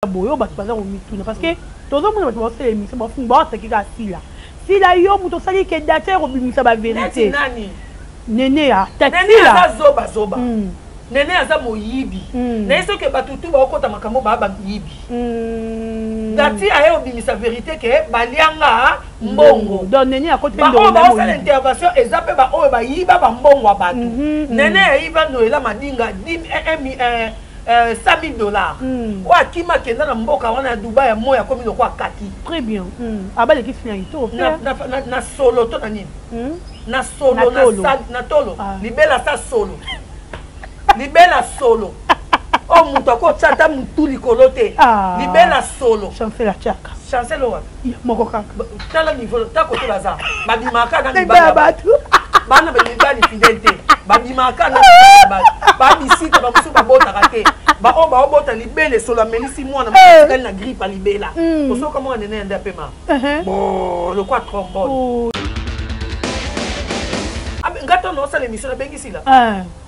Boye oyo bato baza komituna parce que tozomona bato bazosala émission, bafungi, baataki kaka Sila. Sila, yo moto osali ke data ya kobimisa bavérité. Nani? Nene ya Nene aza zoba zoba. Nene aza moyibi. Naye soki bato tu baokota makambo baa bamiyibi. Dati aye obimisa vérité ke balianga mbongo. Donc Nene akoti. Baoyo baosala intervention eza mpe baoyo bayiba bambongo ya bato. Nene ayiba Noela Madinga 100 000 $. Oyo akima, akenda na mboka wana ya Dubai ya moi, akomi lokwa kaki. Très bien. Abaleki sila kitoko. Na solo to na nini? Na solo, na tolo. Libela sa solo, libela solo oyo moto akotya ata motu likolo te. Libela solo. Chancel atiaka. Chancel oyo wapi? Moko kaka. Tala niveau ta kote baza, babimaka na mibali bato. Bana bamibali fidèle te, babimaka na bato babisika, bamosusu babotaka te, baoyo baobota libele solo amelisi mwana motikali na grippe ya libela. Osoka mwana nene ya nde apema lokwa trombone. Nga to naosala émission, nabengisila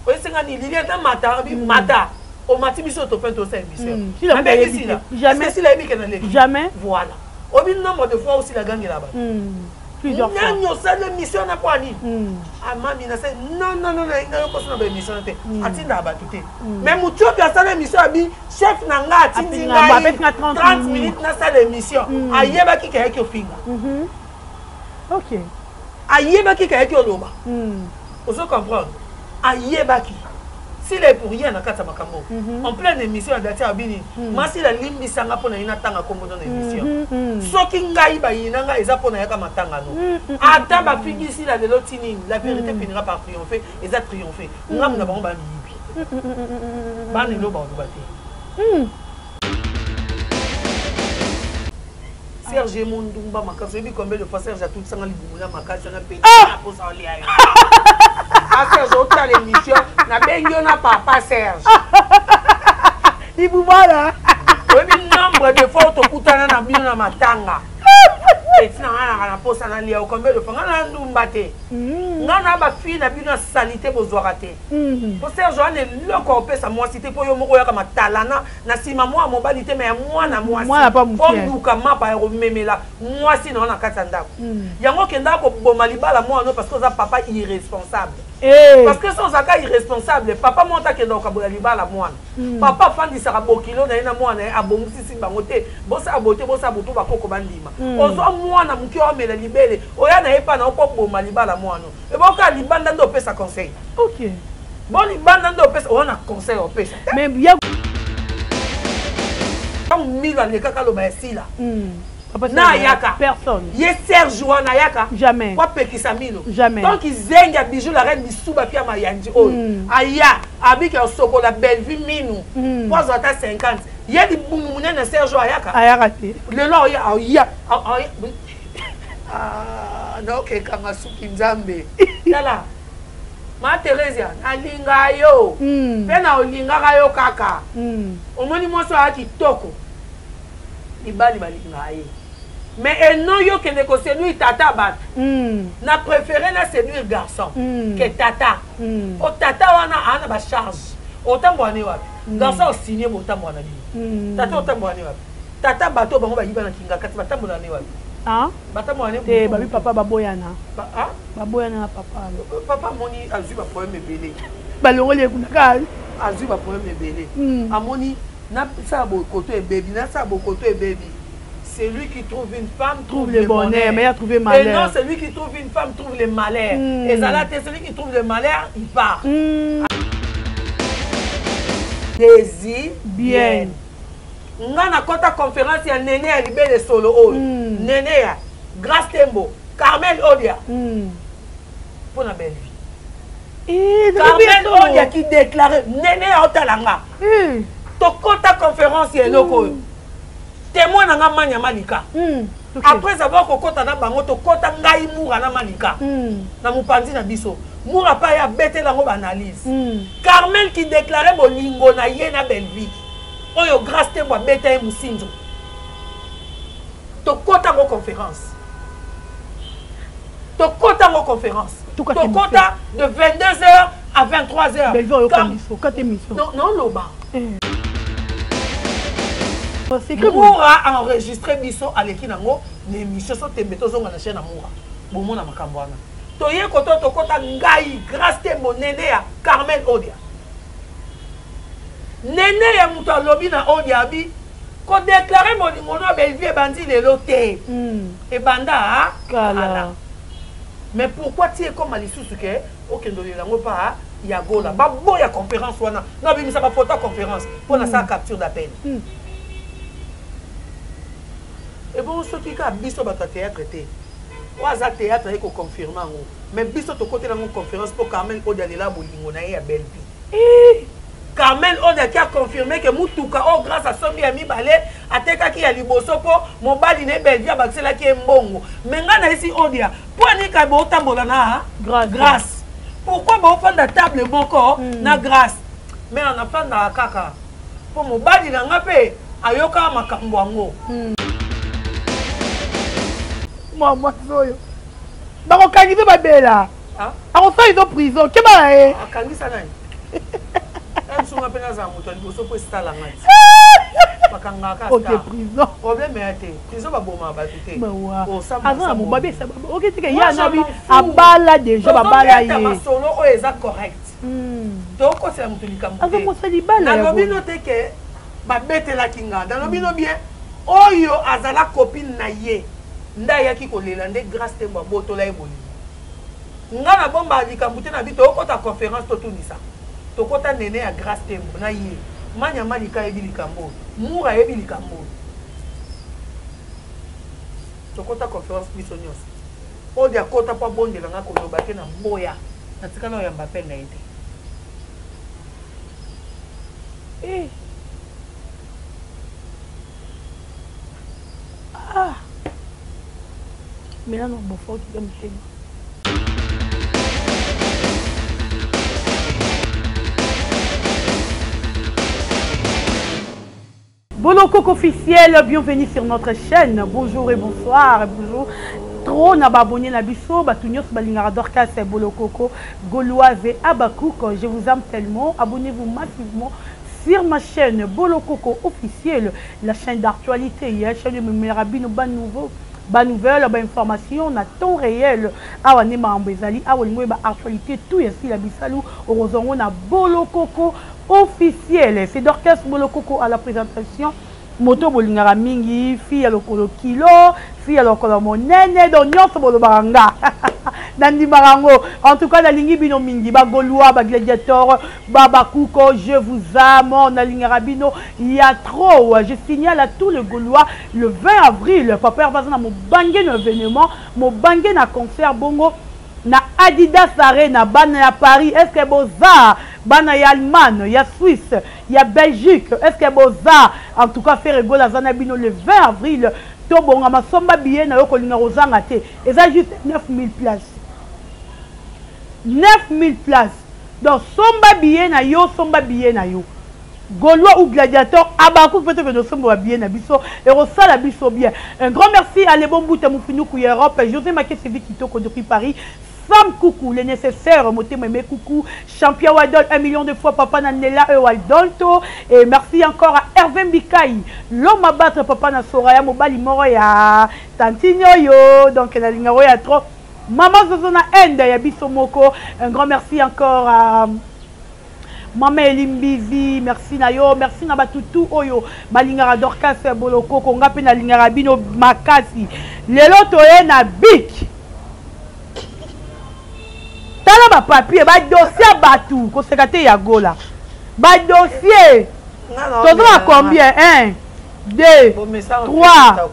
oyesenga nini? Lilia na mata mata, omati biso topin, tosala émission, nabengisila. Sila yebi ke na leki. Jamais. Voilà, obi nombre de fois osila gangela bato. Nani osali émission na po anini? Amami nasali, non non non, nayo koso na baémission te, atindaka bato te. Mais motu oyo asala émission, abi chef na nga atindi ngai 30 minutes nasala émission, ayebaki kayaki ofinga. Ayebaki kayaki oloba. Ozo comprendre? Ayebaki Sila est pour rien na kati ya makambo. En pleine émission ya Dati, abini masila limbisanga mpo na ye natanga kombo na émission. Soki ngai bayina ngai, eza mpo na yaka matanga no. Ata bafingi Sila lelo ti nini, la vérité finira par triompher. Eza triompher ngambo na bango, bamiyibi bana elo baloba te. Serge mondumba makasi, oyebi combien de fois Serge atutisanga libumu na makasi wana mpe naposa olia yo? A Serge, otala émission, nabengi yo na papa Serge. Libumu wana. Oyebi nombre de fois tokutana na bino na matanga, etina nga naka na posa nalia yo? Combien de fois? Nga na ndumba te, nga na bafille na bino ya saleté bozwaka te. Po Serge wana eloko opesa mwasi te, mpo yo moko oyaka matalana na nsima mwana mobali te, me ya mwana mwasi oluka mapa ya komemela mwasi na yo na kati ya ndako. Yango okendaka koboma libala mwana parce que oza papa irresponsable. Parce que so ozalaka irresponsable, papa mwana akenda kokabola libala mwana, papa afandisaka bokilo na ye na mwana ye, abongisisi bango te, bosala boye te, bosala boye, po bakoko bandima. Ozwa mwana moke oamela libele, oya na ye mpa na yo mpo boma libala mwana. Eboka libanda nde opesa conseil. Bo libanda nde opesa oya na conseil opesa. Mais ya ntango Milo alekaka aloba ya Sila na ayaka. Personne. Ye Serge wana ayaka. Jamais. Po apekisa Milo. Jamais. Donc zengi ya Bijou la reine bisuba pia mayanji oyo aya abiki asokola Bellevue minu po azwa ata 50, ye libumu monene Serge oyo ayaka. Ayaka te. Lelo oya aya naokekanga suki. Nzambe, tala ma Theresia, nalinga yo mpe na olingaka yo kaka. Omoni mwasi oyo aya kitoko, mibali balingaka ye, mais eno yo kende koséduire tata bato. Na préféré na séduire garçon ke tata. Po tata wana aa na bacharge, otambola ne wapi? Garçon osigne, botambola na bino. Tata otambola ne wapi? Tata bato bango bayiba na kinga kati, batambola ne wapi? Batambola ne? Te, babi papa baboyana. Baboyana na papa. Papa amoni azwi baproblème ebele. Balongoli ekuna kaka. Azwi baproblème ebele. Amoni nasala bokoto ebebi, nasala bokoto ebebi. Celui qui trouve une femme trouve le bonheur, mais il a trouvé malheur. Et non, celui qui trouve une femme trouve le malheur. Et là, celui qui trouve le malheur, il part. Désir bien. Nga nakɔta conférence ya Nene ya libele solo oyo. Nene ya Grâce Tembo, Carmel Odia. Mpo na Belle Vie. Carmel Odia qui déclaré Nene ya otala nga. Tokɔta conférence ya eloko oyo. Témoin na nga Manya Malika. Après avoir kokɔta na bango, tokɔta ngai Mura na Malika. Na mopanzi na biso. Mura pa ye abetela yango baanalyse. Carmel qui déclaré bolingo na ye na Belleville. Oyo Grâce Tembo abeta ye mosinzo. Tokɔta yango conférence. Tokɔta yango conférence. Tokɔta de 22h à 23h. Belleville oyoka biso, kata émission. Non, non, loba. Mura enregistre biso aleki nango na émission so tembe tozonga na chaîne ya Mura. Bomona makambo wana. Toye koto tokota ngai Grâce Tembo nene ya Carmel Odia. Nene ya moto alobi na Odia abi ko déclarer bolingo no Bellevue ebandi lelo te. Ebanda kala. Mais pourquoi ti ekoma lisusu ke okende olela yango pa ya Gola? Baboya conférence wana. Na bimisa ba photo conférence mpo na sala capture d'appel. Ebongo soki kaka biso bato ya théâtre te, oyo aza théâtre aye koconfirme yango, mais biso tokotela yango conférence mpo Carmel Odia alela bolingo na ye ya Bellevue. Carmel Odia qui a confirmé que mutuka oyo grâce asombi ya mibale atekaki ya liboso mpo mobali na ye Bellevue abakiselaki ye mbongo. Mais ngai nayesi Odia mpo anika botambola na Grâce, pourquoi bofanda table moko na Grâce? Mais anafandaka kaka mpo mobali na nga mpe ayokaka makambo yango. Mwa mwasi oyo bakokangisa babela, akosala izo prison keba na ye. Akangisa nani? Msunga mpe nazala moto ya liboso mpo esala ngai bakangaka oke prison. Problème ya te, prison babomaka bato te. Aza na mobabi oketike ye anabi abala déjà, babala ye. Masolo oyo eza correct, tokosela moto likambo te. Azomosa libala. Nalobi no te ke babetelaki nga, nalobi no bien oyo azala copine na ye nde ayaki kolela nde Grâce Tembo abotola ye bolingo. Nga na bomba likambo te na bi tokota conférence totunisa tokota nene ya Grâce Tembo na ye manya malika ayebi likambo oyo, Mura ayebi likambo oyo. Tokota conférence biso nyonso, oyo akota mpo abondela nga koloba te na boya natikala oyamba appel na ye te. Eh. Ah. Mela na bofa okita motema. Bolokoko officiel, bienvenue sur notre chaîne. Bonjour et bonsoir. Bonjour. Trop na ba abonné na biso, batu nyonso balingaka Dorcas Bolokoko, Gauloise et Abakouk. Je vous aime tellement. Abonnez-vous massivement sur ma chaîne Bolokoko officiel, la chaîne d'actualité. La chaîne de Merabino, ba nouveau, ba nouvelle, ba information na temps réel. Awa ne makambo ezali, awa lingo ba actualité tout ya sila bisalu okozongo na Bolokoko officiel. C'est Dorcas Bolokoko à la présentation. Moto bolingaka mingi, fille ya lokolo kilo, fille ya lokolo monene, donc nyonso bolobaka nga. Nandimaka yango. En tout cas, nalingi bino mingi, ba Gaulois, ba gladiateurs, ba Bakuko, je vous aime, nalingaka bino ya trop. Je signale à tous les Gaulois, le 20 avril, papa Hervé aza na mobange na événement, mobange na concert bongo na Adidas Arena, bana ya Paris, est-ce que boza bana ya Allemagne, ya Suisse, ya Belgique, est-ce que boza? En tout cas, Ferre Gola aza na bino le 20 avril, tobonga masomba billet na yo kolinga kozanga te. Eza juste 9000 places. 9000 places. Donc somba billet na yo, somba billet na yo. Gaulois ou gladiateur, abaku peut-être que nous sommes bien na biso et rosala biso bien. Un grand merci à Lebon Bouta Moufinou Europe, José Maké Kitoko depuis Paris, Sam Coucou, le nécessaire, Motema Aimé Coucou, champion Wadol, 1 million de fois, Papa Nanela et Waldolto. Et merci encore à Hervé Mbikai, l'homme à battre, Papa na Soraya, Mobali Moroya, Tantino Yo, donc na lingaro ya trop. Maman Zozona Ende, ya biso moko. Un grand merci encore à Mama Elimbizi, merci na yo, merci na batutu oyo balingaka Dorcas Bolokoko, nga pe nalingaka bino makasi. Lelo toye na bic. Tala ba papier, ba dossier batu, koseka te ya Gola. Ba dossier. Tozo na combien? 1 2 3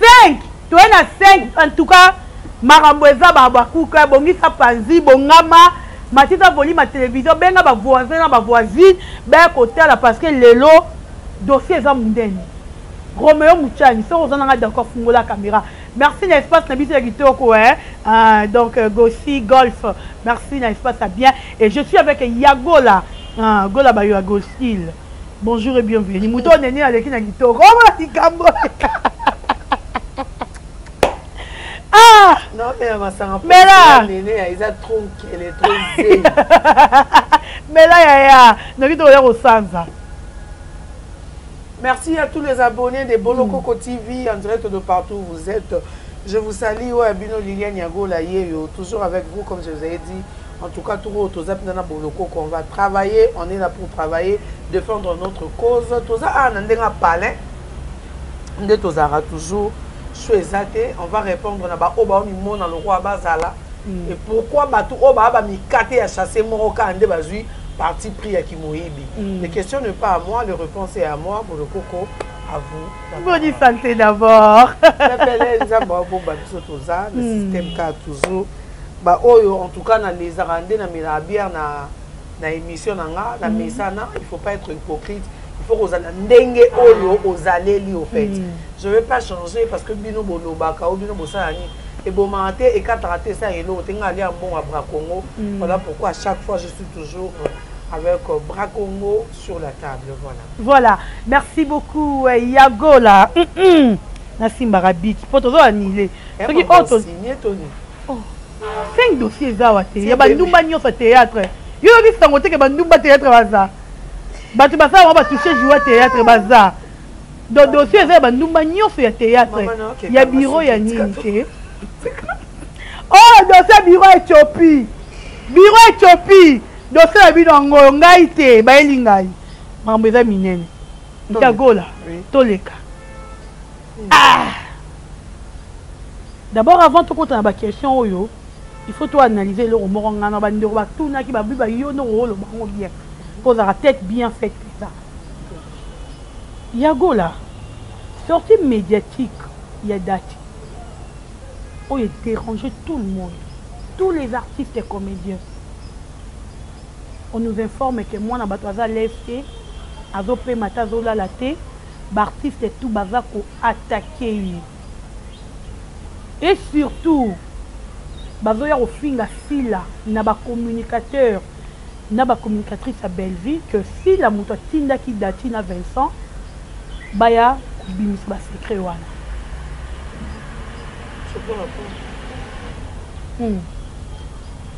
5. Toye na 5 en tout cas. Makambo eza ba bakuka, bongisa panzi, bongama, matisa volume ya télévision, benga ba voisin na ba voisine, baya kotala parce que lelo dossier eza munene. Romeo Mouchani, soki oza nanga d'accord, fungola caméra. Merci na espace na biso ya kitoko hein. Donc Gossi Golf, merci na espace à bien. Et je suis avec Yagola, Gola ba Yagostil. Bonjour et bienvenue. Muto nene aleki na kitoko. Oh la likambo. Ah! Non, mais masanga Mela! Nene eza trop nkele, trop zeli. Mela yaya, noki tokoya kosanza. Merci à tous les abonnés de Bolokoko TV en direct de partout où vous êtes. Je vous salue, ouais, Bino Liliane Yagola Yeyo, toujours avec vous, comme je vous ai dit. En tout cas, tout le Bolokoko, on va travailler, on est là pour travailler, défendre notre cause. Toza ah, na ndenga palais, nde tozalaka toujours so eza te, on va répondre na baoyo baomimona lokola bazala. Et pourquoi bato oyo baa bamikate ya chasse moko kaka nde bazwi parti pris ya kimoyibi? Les questions n'est pas à moi, les réponses est à moi. Bolokoko, à vous. Bonne santé d'abord. Pepele, Nzambe abomba biso, toza na système kaka toujours. Baoyo en tout cas nalezaka nde namelaka bière na émission na nga na mesana. Il faut pas être hypocrite, il faut kozala ndenge oyo ozaleli. Au fait, je vais pas changer parce que bino bolobaka o bino bosala nini. Ebomaka te, ekataka te, esala eloko te. Nga alia mbongo ya Bracongo. Voilà pourquoi à chaque fois je suis toujours avec Bracongo sur la table, voilà. Voilà, merci beaucoup Yagola. Nasimbaka bic mpo tozo anile soki oyo. Signé toni. Cinq dossiers eza awa te, ya bandumba nyonso ya théâtre. Yo yoki sango te ke bandumba théâtre baza, bato basala bango batouche joua théâtre baza. Donc dossier eza ya bandumba nyonso ya théâtre, ya bureau ya nini te. Oh, dossier ya bureau Éthiopie, bureau Éthiopie, dossier na bino yango oyo. Ngai te, bayeli ngai makambo eza minene. Yagola, toleka. Ah! D'abord, avant tokota na baquestion oyo, il faut toanalyse eloko moko. Ngai na bandeko batunaki, babi bayo ndoko oloba yango bien mpo ozalaka tête bien faite mpenza. Yagola, sortie médiatique ya Dati oyo déranger tout le monde, tous les artistes et comédiens. On nous informe que mwana bato aza lese te, azopema te, azolala te. Baartiste tout baza koattaquer ye et surtout bazoya kofinga Sila na bacommunicateur na bacommunicatrice ya Bellevue, que Sila moto atindaki Dati na Vincent baya kobimisa basecret wana.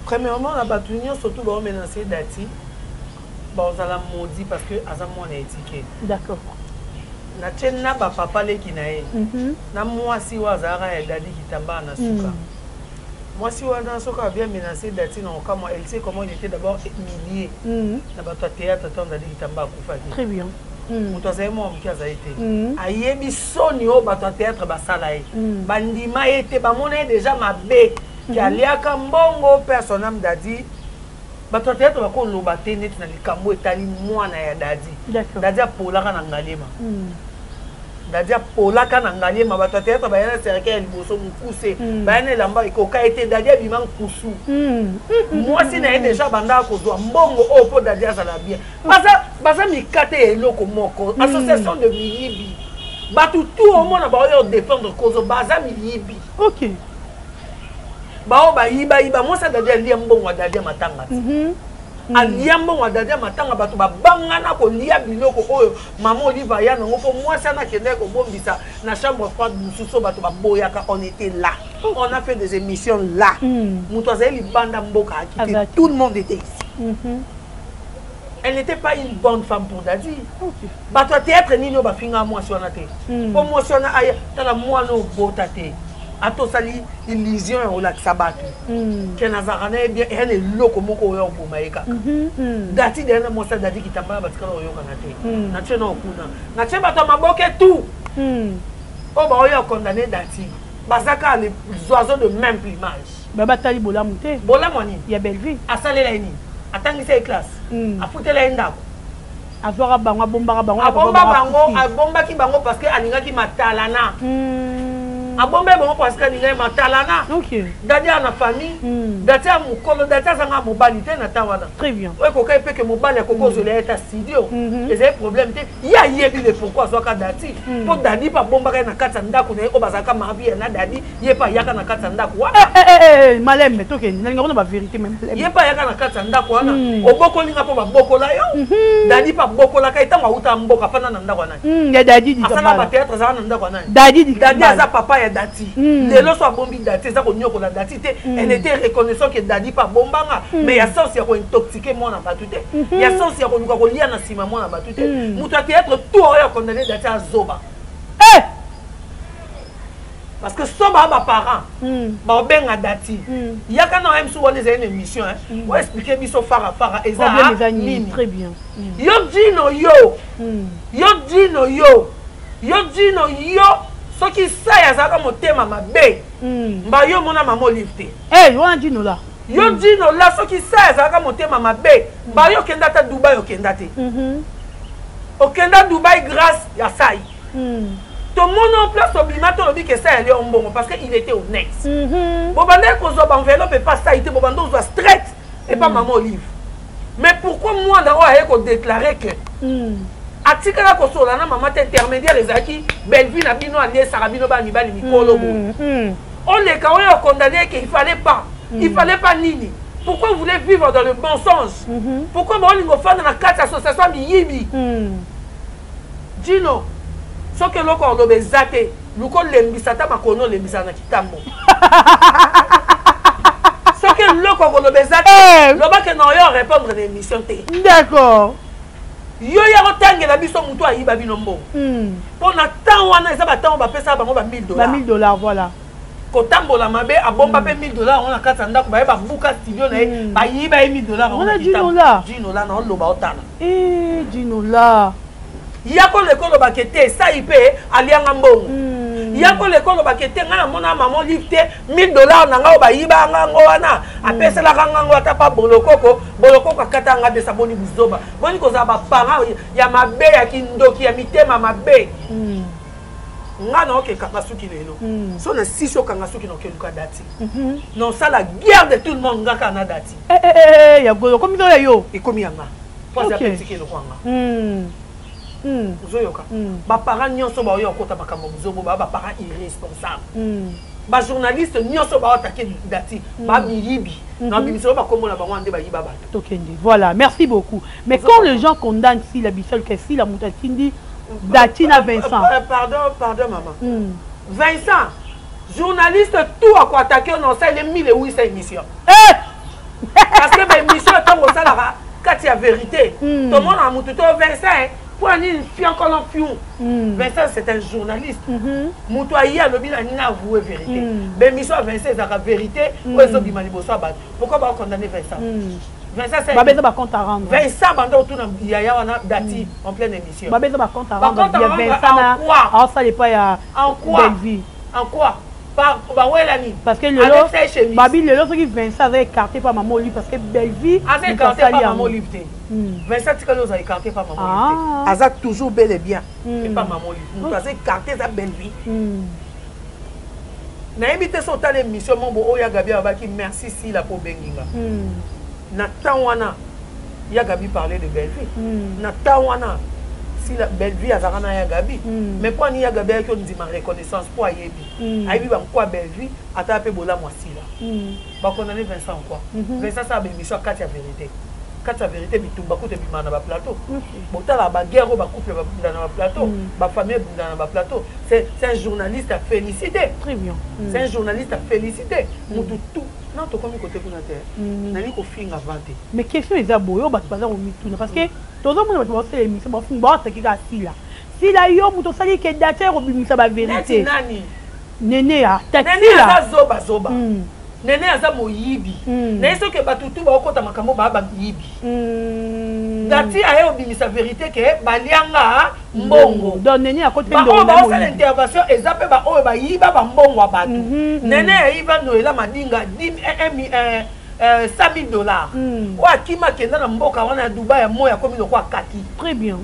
Premièrement, na bato nyonso tu baomenace Dati, bazala maudit parce que aza mwana etike. Natie na bapapa leki na ye na mwasi oyo azalaka ya Dadi Kitambaa na suka. Mwasi wana, soki abia menace Dati na okamwa. Elle sait comment il était d'abord humilié na bato ya théâtre ntango Dadi Kitamba akufaki. Très bien. Moto azali mwa moke azali te, ayebi soni oyo bato ya théâtre basala ye. Bandima ye te, bamona ye déjà mabe ke aliaka mbongo. Personne âme Dadi, bato ya théâtre bakoloba te neti na likambo etali mwana ya Dadi. Dadi apolaka na Ngaliema. Dadi apolaka na Ngaliema. Bato ya théâtre baya na cercueil ya liboso mokuse, baya na elamba ekoka ye te. Dadi abima nkusu. Mwasi na ye déjà bandaka kozwa mbongo oyo mpo Dadi azala bien. Baza mikate ya eloko moko, association de miyibi. Bato tu omona baoyo défendre kozo baza miyibi. Bao bayibayiba. Mwasi ya Dadi alia mbongo ya Dadi ya matanga ti. Alia mbongo ya Dadi ya matanga. Bato babangana kolia biloko oyo mama Olive aya nango mpo mwasi wana akendaki kobombisa na chambre froide mosusu oyo bato baboyaka. On était là, on a fait des émissions là. Moto azali libanda mboka akite, tout le monde était ici. Elle n'était pas une bonne femme pour Dadi. Bato ya théâtre nini oyo bafinga mwasi wana te? Mpo mwasi wana aya, tala, mwana obota te, ata osali illusion ya kolakisa bato ke nazalaka na ye bien, eya na eloko moko oyo oboma ye kaka. Dati deya na mwasi ya Dadi Kitambala batikala koyokana te. Natie na okuna, natie bato ya maboke tout oyo baoyo condamné Dati, baza kaka les oiseaux de même plumage. Batali bolamu te. Bolamu ya nini? Ya Bellevue. Asalela ye nini? Atangisa ye classe? Afutela ye ndako? Azwaka bango, abombaka bango. Abomba bango, abombaki bango parce que alingaki matalana. Abomba bango parce que alingaki matalana. Dadi aza na famille. Dati ya mokolo, Dati azanga mobali te na ntan wana. Très bien. Oyo ekokai mpe ke mobali akoki ozwela ye ta studio, ezali problème te. Ye ayebi le pourquoi azwaka Dati, mpo Dadi mpe abombaka ye na kati ya ndako na ye oyo bazalaka mabia na Dadi. Ye mpe ayaka na kati ya ndako wana. Malembe, tokende, nalinga kuna bavérité. Ye mpe ayaka na kati ya ndako wana. Obokolinga mpo babokola yo. Dadi mpe abokolaka ye ntango auta mboka, afanda na ndako ya nani? Ya Dadi. Asala batéâtre, azala na ndako ya nani? Dadi. Dadi aza papa ya Dati. Lelo so abombi Dati, eza konyokola Dati te. Elle était reconnaissant que Dadi mpe abombanga, mais ya sens ya kointoxiquer mwana bato te, ya sens ya koluka kolia na nsima mwana bato te. Moto ya théâtre tout oyo akondamner Dati azoba. Eh! Parce que so baa baparent baobenga Dati, yaka na oye mosusu wana ezali na émission oexpliquer biso farafara eza Problème eza nini? Nini? Très bien. Yo Dino, yo, yo Dino, yo, yo Dino, yo, soki Sai azalaka motema mabe, mba yo mona Mama Olive te. Eh, wana Dino la. Yo Dino la, soki Sai azalaka motema mabe, mba yo okenda ata Dubai, okenda te. Okenda Dubai grâce ya Sai. Tomoni en place obima, tolobi ke Sai ali mbongo parce que il était honnête. Bobandaki kozwa baenveloppe epa Sai te, bobanda ozwa straight epa Mama Olive. Mais pourquoi mwana oyo aye kodéclarer que atikala kosola na mama te, intermédiaire ezalaki Bellevue na bino, aliesaka bino bana mibali mikolo boye, oleka oyo okondamner ke il fallait pas, il fallait pas nini? Pourquoi vous voulez vivre dans le mensonge? Pourquoi baolinga ofanda na kati ya association ya miyibi? Dino, soki eloko oloba eza te, luka olembisa ata makolo, olembisaka na kitambo. Soki eloko koloba eza te, lobake na oyo répondre na émission te. Yo ya kotangela biso motu ayiba bino mbongo, mpo na temps wana eza batango bapesaka bango ba 1000 Ba dollars. 1000 dollars, voilà. Kotambola mabe, abomba mpe 1000 dollars yango na kati ya ndako, baye babuka studio na ye, bayiba ye 1000 dollars. Wana Dino la. Dino la, na oloba, otala. Eh, Dino la. Ya koleka olobaka te, Esai mpe alianga mbongo. Ya koleka olobaka te, ngai namona Mama Olive te, 1000 dollars na ngai oyo bayiba nga ngo wana, apeselaka nga ngo ata pa Bolokoko. Bolokoko akata nga besa. Boni buzoba, boni kozala baparent ya mabe, ya kindoki, ya mitema mabe. Nga na okekanga suki lelo, so na sisi okanga suki na okeluka Dati, na osala guerre de tout le monde, nga kaka na Dati. Eh, eh, eh, ya golo komi ya yo. Ekomi ya nga po aza petiki eloko ya nga. Ozoyoka, baparent nyonso baoyo okota makambo buzobo, baa baparent irresponsable. Bajournaliste nyonso baotake Dati bamiyibi na babimisa bakombo na bango nde bayiba bato. Tokende, voilà, merci beaucoup. Mais quand les gens condamnent Sila Bisal ke Sila moto atindi Dati na Vincent. Pardon, pardon maman. Vincent, journaliste tout akoattaquer na osali 1800 émission, eh! Parce que baémission ntango osalaka kati ya vérité, tomonaka motu to Vincent mpo nini fiankolo fiu. Vincent, c'est un journaliste. Moto aye alobi na nini, avoue vérité. Baémission ya Vincent ezalaka vérité oyo ezobima liboso ya bato. Pourquoi bakondamner Vincent? Vincent, Babeza bacompte à rendre. Vincent banda otuna yaya wana Dati en pleine émission. Babeza bacompte à rendre ya Vincent na aosala epai ya En quoi? Bellevue. En quoi bawelani? Parce que lelo babi, lelo soki Vincent aza écarté pa Mama Olive, parce que Bellevue Aza écarté pa Mama Olive te. Vincent tikali ozala écarté pa Mama Olive te, aza toujours bel et bien epa Mama Olive. Moto aza écarté eza Bellevue. Nayebi te so otala émission mombo oyo ya Gabi abaki merci Sila mpo obengi nga. Na temps wana ya Gabi parlait de Bellevue. Na temps wana Sila, Bellevue azalaka na ya Gabi. Mais mpo ani ya Gabi ayaki ondima reconnaissance? Mpo ayebi, ayebi bankwa Bellevue ata mpe bolamu asila. Bakondamner Vincent quoi? Vincent asala baémission ya kati ya vérité, kati ya vérité. Bitumba kuta ebimaka na baplateau, botala baguerre oyo bacouple babunda na baplateau, bafamille ebunda na baplateau. C'est un journaliste à féliciter. Très bien. C'est un journaliste à féliciter. Motu tout non, tokomi kote kuna te, nali kofinga va te. Mais question eza boye, oyo bato baza komituna, parce que tozomona bato basala émission, bafinga, baataki kaka Sila, Sila, yo moto osali ke Dati akobimisa bavérité. Nani? Nene ataki. Nene aza zoba zoba. Nene aza moyibi. Naye soki bato tu baokota makambo baa bamiyibi. Dati aye obimisa vérité ke balianga mbongo. Donc Nene akoti. Baoyo baosala intervention eza mpe baoyo bayiba bambongo ya bato. Nene ayiba Noela Madinga 100 000 dollars oyo akima, akenda na mboka wana ya Dubai ya moi, akomi lokwa akaki. Très bien,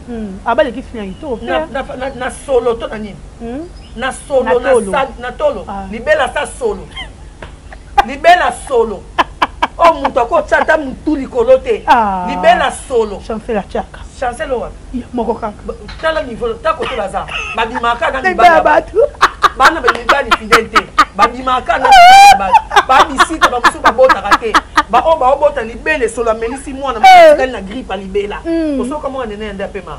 abaleki fina kitoko. Na solo to na nini, na solo, na tolo, libela sa solo, libela solo oyo moto akotya ata motu likolo te, libela solo. Chancel atiaka. Chancel oyo wapi? Moko kaka. Tala niveau ta kote baza, babimaka na mibali bato. Bana bamibali fidèle te, babimaka na bato babisika, bamosusu babotaka te, baoyo baobota libele solo, amelisi mwana motikali na grippe ya libela. Osoka mwana nene ya nde apema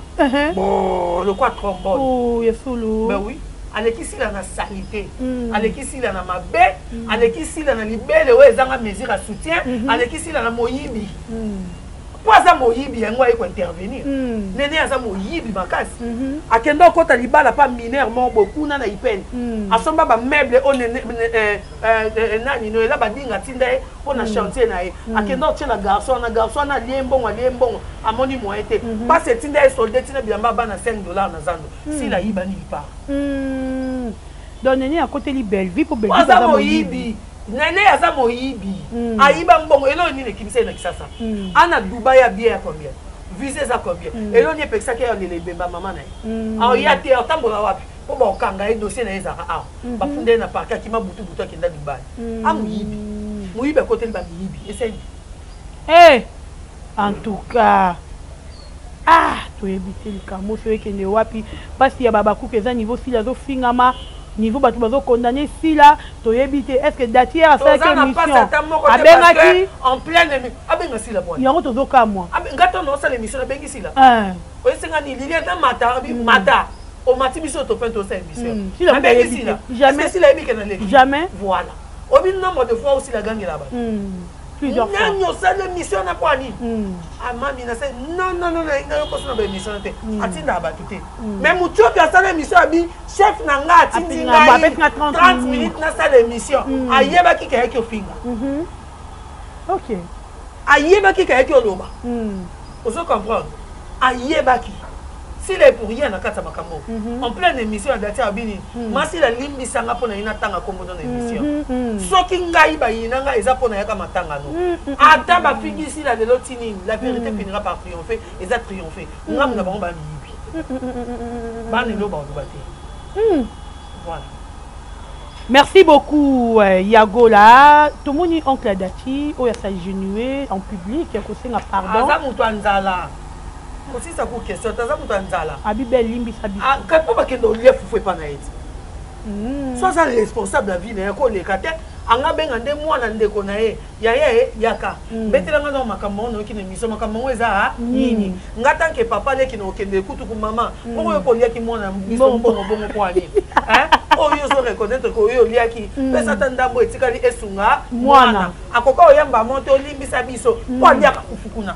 lokwa trombone. Ya solo. Ben oui. Aleki Sila na salite, aleki Sila na mabe, aleki Sila na libele oyo ezanga mesure ya soutien, aleki Sila na moyibi. Mpo aza moyibi, yango aye kointervenir. Nene aza moyibi makasi. Akende okota libala pa mineur moko boye kuna na ipene, asomba bameuble oyo nani Noela Badinga atinda ye mpo na chantier na ye. Akende otiela garçon wana. Garçon wana alie mbongo, alie mbongo, amoni moyen te. Mpasi etinda ye solde ntina bilamba bana 5 $ na zando. Sila ayiba nini part? Donc Nene akoteli Bellevue mpo Bellevue aza moyibi. Nene aza moyibi, ayiba mbongo. Eloko nini ekimisa ye na Kisasa? Ana Dubai ya bien ya combien? Visa eza combien? Eloko nini epekisaki ye alela ebemba mama na ye? Aoya te, atambola wapi? Mpo bakokanga ye, dossier na ye ezalaka awa. Bafunda ye na parquet, akima butu butu, akenda Dubai. Amoyibi, moyibi akoteli bamiyibi esengi. Hey! En tout cas, ah, toyebi te likambo so ekende wapi. Mpasi ya babakuka eza niveau Sila azofingama, niveau bato bazokondane Sila. Toyebi te, est ce que dati hier asalaki émission, abengaki en pleine, abenga Sila bwana? Yango tozokamwa. Nga to naosala émission, nabengi Sila, oyesenga nini? Lilia na mata mata, omati biso topin, tosala émission, nabengi Sila. Jamais. Sila yebi ke naleki? Jamais. Voilà, obi nombre de fois osila gangela bato. Plusieurs fois. Nani osali émission na po anini? Amami nasali, non, non, non, nalinga yo koso na baémission te, atindaka bato te. Mais motu oyo asala émission, abi chef na nga atindi ngai 30 minutes nasala émission, ayebaki kayaki ofinga. Ayebaki kayaki oloba. Ozo comprendre? Ayebaki Sila est pour rien na kati ya makambo. En pleine émission ya dati, abini masila limbisanga mpo na ye natanga kombo na émission. Soki ngai bayina ngai, eza mpo na yaka matanga no. Ata bafingi Sila lelo ti nini, la vérité finira par triompher. Eza triompher ngambo na bango, bamiyibi bana elo baloba te. Voilà. Merci beaucoup, Yagola. Tomoni oncle Dati oyo s'agenouiller en public kosenga pardon. Aza moto ya nzala, kosisa ku question te, aza moto ya nzala. Abibe limbisa biso. Mpo bakende olia fufu epa na ye ti. So aza responsable ya vie na ye, koleka te. Anga benga nde mwana ndeko na ye, yaya ye, yaka betelanga na makambo yango. Nayoki na émission, makambo yango eza nini? Nga tanke papa leki na okende ekutuku mama bongo, yo koliaki mwana biso mbongo bongo mpo anini oyo ozo reconnaître ke oyo oliaki? Pesa ata ndambo etikali, esunga mwana. Akoka oyamba mo te, olimbisa biso mpo aliaka fufu kuna,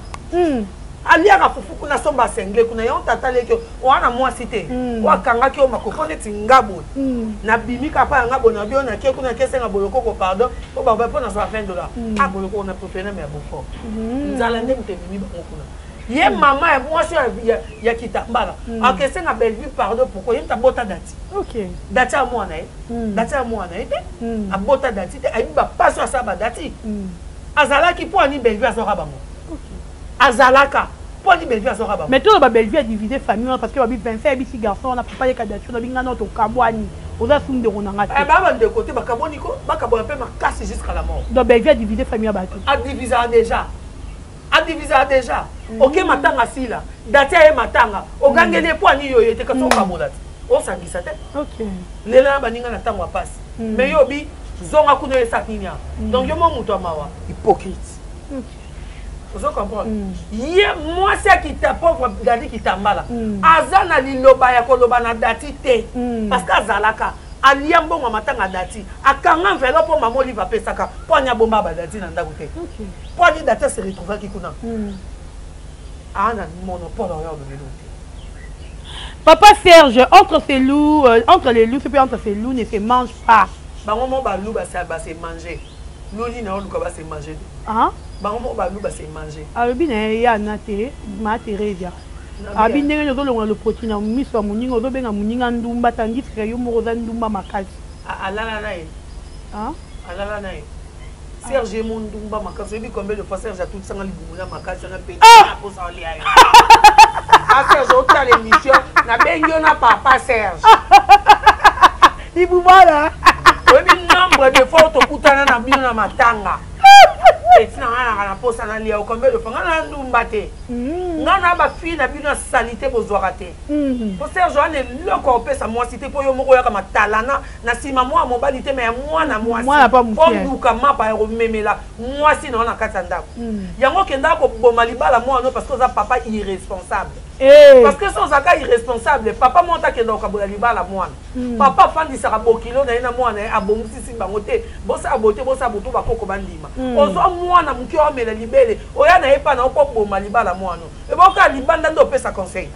aliaka fufu kuna, somba sengle kuna. Yango tata leki wana mwasi te oyo akangaki yo makoko neti nga boye. Nabimi kaka ya nga boye, na bio nake kuna, nakesenga Bolokoko pardon mpo baba mpo nazwa 20 $. Ah, Bolokoko na préféré me ya beaufort. Nzala nde moto ebimi bango kuna. Ye mama ya mwasi ya kitambala akesenga Bellevue pardon pourquoi? Ye moto abota Dati. Dati ya mwana ye, Dati ya mwana ye te, abota Dati te, ayebi bapasi oyo asala badati. Azalaki mpo ani Bellevue azwaka bango, azalaka mpo ani Bellevue azwaka bango. Mais toloba Bellevue adivise famille wana, parce que babi Vincent ayebisi garçon wana, papa yeka Dati wana, binga na tokabwani, oza su ndeko na nga te. Baa bandeko te, bakabwani ko bakabwana mpe makasi jusqu'à la mort. Donc Bellevue adivise famille ya bato. Adivisaka déjà, adivisaka déjà. Oke matanga, sila Dati aye matanga, ogangeli ye mpo ani yo ye te, kasi okabola te, osangisa te. Lela na baninga na ntango ya pasi, mais yo obi zonga kuna, esaka nini awa? Donc yo mo moto ya mawa, hypocrite. Ozo comprendre? Ye mwasi akita, pauvre Dadi Kitambala, aza na liloba ya koloba na Dati te, parce que azalaka alia mbongo ya matanga. Dati akanga enveloppe mpo mama Olive apesaka mpo ani abomba badati na ndako te, mpo ani Dati ase retrouvaki kuna. Aa na monopole oyo olobeli te. Papa Serge, entre ces loups, entre les loups, puis entre ces loups ne se mange pas. Bango mo baloup base base manger. Loni na oluka base manger. Ah? Bango mo baloup base manger. Alobi na ye ya na te, ma Theresia. Abi ndenge nini ozolongola lopoti na miso ya moninga, ozobenga moninga ndumba, tandis que yo moko oza ndumba makasi. Alala na ye. Ah? Alala na ye. Serge ye mo ndumba makasi. Oyebi combien de fois Serge atutisanga libumu na makasi wana mpe naposa olia yo? Ah, Serge, otala émission, nabengi yo na papa Serge. Libumu wana. Oyebi nombre de fois tokutana na bino na matanga, etina nga naka na posa nalia yo? Combien de fois? Nga na ndumba te, nga na bafille na bino ya salite bozwaka te. Po Serge wana eloko opesa mwasi te, mpo yo moko oyaka matalana na nsima mwana mobali te, me ya mwana mwasi mpo luka mapa ya komemela mwasi na yo na kati ya ndako. Yango okendaka koboma libala mwana parce que oza papa irresponsable. Eh. Parce que so ozalaka irresponsable, papa moko akenda kokabola libala mwana. Papa afandisaka bokilo na ye na mwana ye, abongisisi bango te, bosala boye te, bosala boye mpo bakoko bandima. Ozwa mwana moke oamela libele, oya na ye mpa na yo mpo boma libala mwana. Eboka libanda nde opesa conseil.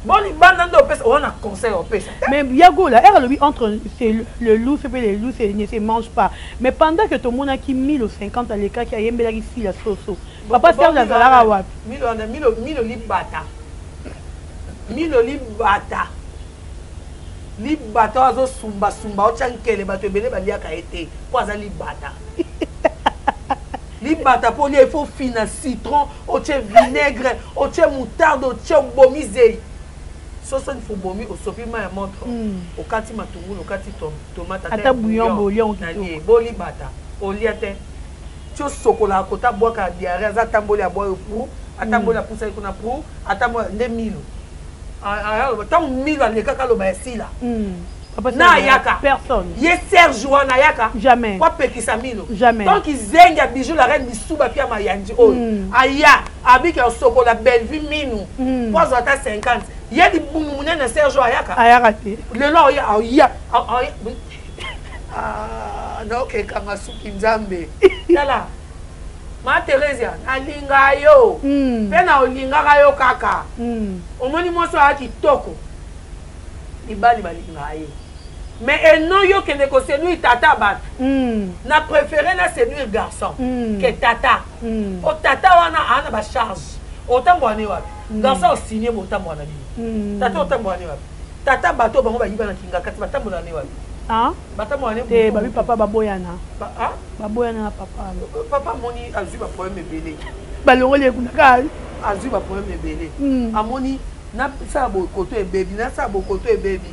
Bon, libanda nde opesa wana conseil, opesa. Mais Yagola, elle alobi entre c'est le loup, c'est le loup, c'est ne se mange pas. Mais pendant que tomonaki 1050 alekaki, ayembelaki sila soso, papa Serge azalaka wapi? Milo wana, Milo, Milo libata, Milo libata, libata oyo azosumbasumba, otya nkele, bato ebele baliaka ye te mpo aza libata. Libata mpo olia, il faut fina citron, otie vinaigre, otie moutarde, otie, obomi zei soso nifo, obomi, osopi mai ya moto, okati matungulu, okati tomate. Ata bouillon bolia. Nalie bo libata olia te, ti osokolaka kota, abwaka ya diarrhée, aza atamboli, abwa yo pour atamboli, apusaki kuna pour atamboli nde Milo aloba. Ntango Milo alekaka, aloba ya sila na ayaka. Personne. Ye Serge wana ayaka. Jamais. Po apekisa Milo. Jamais. Donc zengi ya Bijou la reine, bisuba pia mayandi oyo aya abiki asokola Bellevue minu po azwa ata 50, ye libumu monene, Serge oyo ayaka. Ayaka te. Lelo aya, aya. Naokekanga suki, Nzambe, tala ma Theresia, nalinga yo mpe na olingaka yo kaka. Omoni mwasi oyo aya kitoko, mibali balingaka ye, mais eno yo okende koséduire tata bato. Na préféré na séduire garçon ke tata. Po tata wana aa na bacharge, otambola ne wapi? Garçon osigne, botambola na bino. Tata otambola ne wapi? Tata bato bango bayiba na kinga kati, batambola ne wapi? Batambola ne? Te, babi papa baboyana. Baboyana na papa. Papa amoni azwi baproblème ebele. Balongoli ekuna kaka. Azwi baproblème ebele. Amoni nasala bokoto ebebi, nasala bokoto ebebi.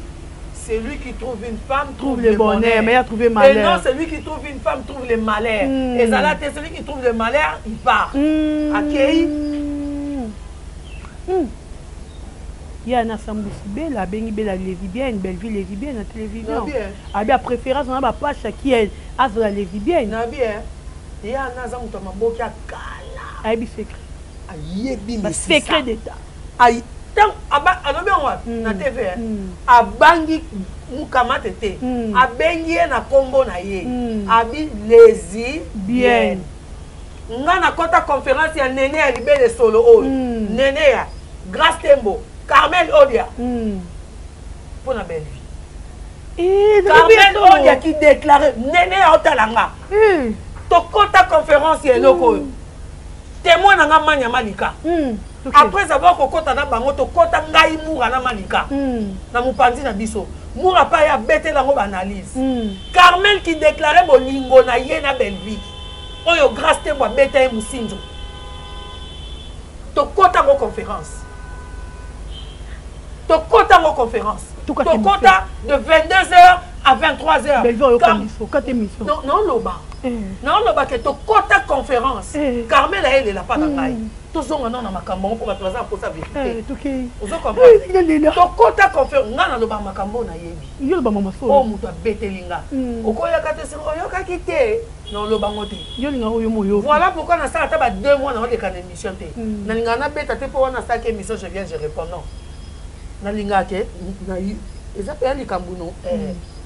Celui qui trouve une femme trouve le bonheur, mais il a trouvé malheur. Et non, celui qui trouve une femme trouve le malheur. Ezala te, celui qui trouve le malheur, il part. Akei. Ye ana asambusi Bela, abengi Bela lesbienne, Bellevue lesbienne na télévision. Abi a préférence na bapasha ki azala lesbienne. Nabi ye ana aza moto ya maboki ya kala. Ayebi secret. Ayebi. Secret d'état. Alobi yango wapi? Na TV. Abangi mukamate te, abengi ye na nkombo na ye, abi lesbienne. Nga nakɔta conférence ya Nene ya libele solo oyo, Nene ya Grâce Tembo, Carmel Odia, mpo na Bellevue. Carmel Odia qui déclare Nene ya otala nga, tokɔta conférence ya eloko oyo, témoin na nga Manya Malika. Après avoir kokɔta na bango, tokɔta ngai, Mura na Malika na mopanzi na biso. Mura pa ye abetela yango baanalyse. Carmel qui déclare bolingo na ye na Bellevue oyo, Grâce Tembo abeta ye mosinzo. Tokɔta yango conférence, tokɔta yango conférence, tokɔta de 22 heures à 23 heures. Naoloba, naoloba ke tokɔta conférence, Carmel ayelela mpa na ngai. Tozonga nano na makambo yango mpo bato baza na mposa vérité. Ozo comprendre? Tokɔta conférence, ngai naloba makambo oyo nayebi. Oyo moto abeteli nga, okoyoka te. Soki oyokaki te, na olobango te. Voilà pourquoi nasala ata ba 2 mois naoleka na émission te. Nalingaka nabeta te mpo wana asalaki émission, je viens, je réponds. Non, nalingaka ke eza mpe ya likambo no.